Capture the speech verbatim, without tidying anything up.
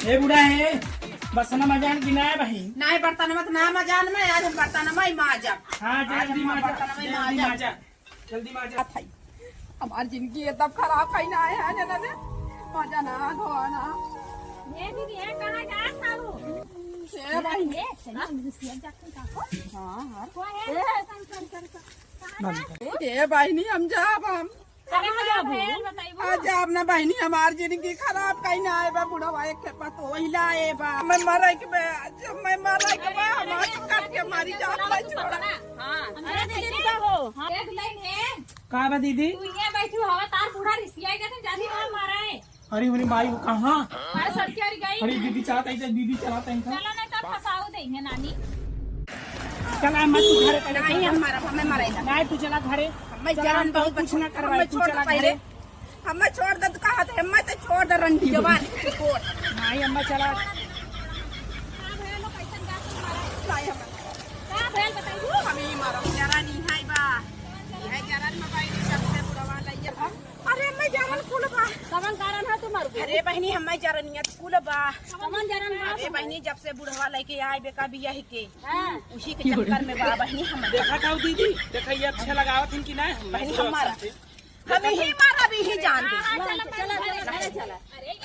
ए बूढ़ा है, बर्तन मजान कि ना बहिन? नहीं, बर्तन मत ना मजान में, आज हम बर्तन में ही माजब। हाँ, आज जल्दी हम माजा, बर्तन में ही जल्दी माजब। माजा, जल्दी माजा। हमार जिंदगी एकदम खराब कहीं ना है, है ना रे? मजा ना, धोआ ना। ए दीदी, ए कहाँ जात हऊ? ए भाई। ए, चलो, हम दूसरी जगह जाते हैं, का हो? हाँ, हाँ। को है? ए। चल, चल, चल, चल। ए बहिनी, हम जाब हम। अरे कहाँ जाबू? आज जाब ना बहिनी, हमार जिंदगी खराब कहीं ना आए बा, बुढ़वा एक खेपा तो वही लाए बा। मैं मरे के बा, आज मैं मरे के बा, हमार काट के मारी जाब, मैं छोड़। हाँ। अरे दीदी, रुका हो। हाँ। ए दुल्हन है। का बा दीदी? तू ये बैठी हवा, तार बूढ़ा रिसिया गया, तो जाती हवा मारा है। अरे, अरे माई, वो कहाँ? अरे, सड़के अरे गई। अरे, दीदी चलाता है, दीदी चलाता है इनका। चला ना, तब फंसाओ देंगे नानी। चला, अम्मा, तू घरे पहले नहीं, चला। हम मारा, हमें मारेला। नहीं, तू चला घरे। हमें चला, जान हम बहुत कुछ ना करवाए, हमें तू छोड़ चला पहले। घरे। हमें छोड़ दे, तो कहा थे, हमें तो छोड़ दे, रंडी जवान, छोड़। नहीं, अम्मा, चला। का भेल, कैसन जात तुम्हारा? नहीं, हम का भेल, बताइयो। हम ही मारा, जरा नहीं है बा। यह जरा में बैठी, सबसे बुढ़वा लइया हम। अरे, मैं जरन कुल बा। कवन कारण है तुम्हार? अरे बहिनी, हम्मे जरनियत कुल बा। कवन जरन बा? अरे बहिनी, जब से बुढ़वा लेके आए बेका बियाह के, हाँ। उसी के चक्कर में बा बहिनी हम। देखा था दीदी, देखा ये अच्छे लगावत हैं कि ना? बहिनी हमारा, हम ही मारा भी ही जान दे। हाँ, हाँ, चला, चला, चला, चला, चला। अरे,